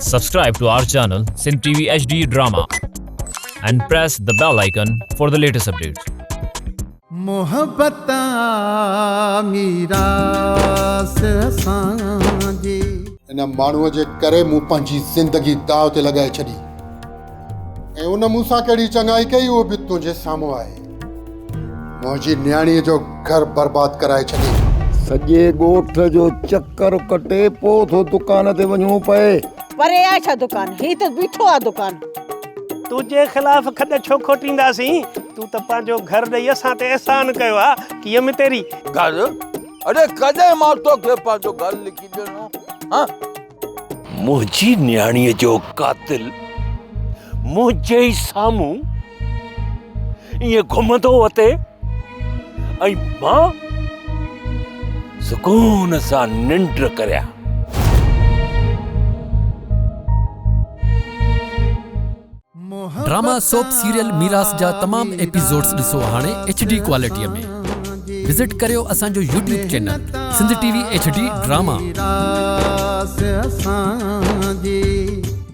Subscribe to our channel Sindh TV HD Drama and press the bell icon for the latest updates. محبت آ ميراث اسان جي. ان ماڻهوء جي ڪري مون پنهنجي زندگي داء تي لڳائي ڇڏي ۽ ان مون سان ڪهڙي چڱائي ڪئي اهو به تنهنجي سامهون آهي. منهنجي نياڻيء جو گهر برباد ڪرائي ڇڏيئي. سڄي ڳوٺ جو چڪر ڪٽي پوء ٿو دڪان تي وڃڻو پئي. پري آهي ڇا دڪان؟ هي ته بيٺو آهي دڪان. تنهنجي خلاف کڏ ڇو کوٽينداسين؟ تون ته پنهنجو گهر ڏئي اسان تي احسان ڪيو آ. ڪيئن متيري؟ گهر؟ اڙي ڪڏهن مان توکي پنهنجو گهر لکي ڏنو؟ هان؟ منهنجي نياڻيء جو قاتل منهنجي ئي سامهون ائين گهمندو وتي ۽ مان سڪون سان ننڊ ڪريان. ڊراما سوپ سيريل ميراث جا تمام ايپيسوڊز ڏسو هاڻي ايڇ ڊي ڪوالٽي ۾. وزٽ ڪريو اسان جو YouTube channel Sindh T V H D drama. ميراث اسان جي.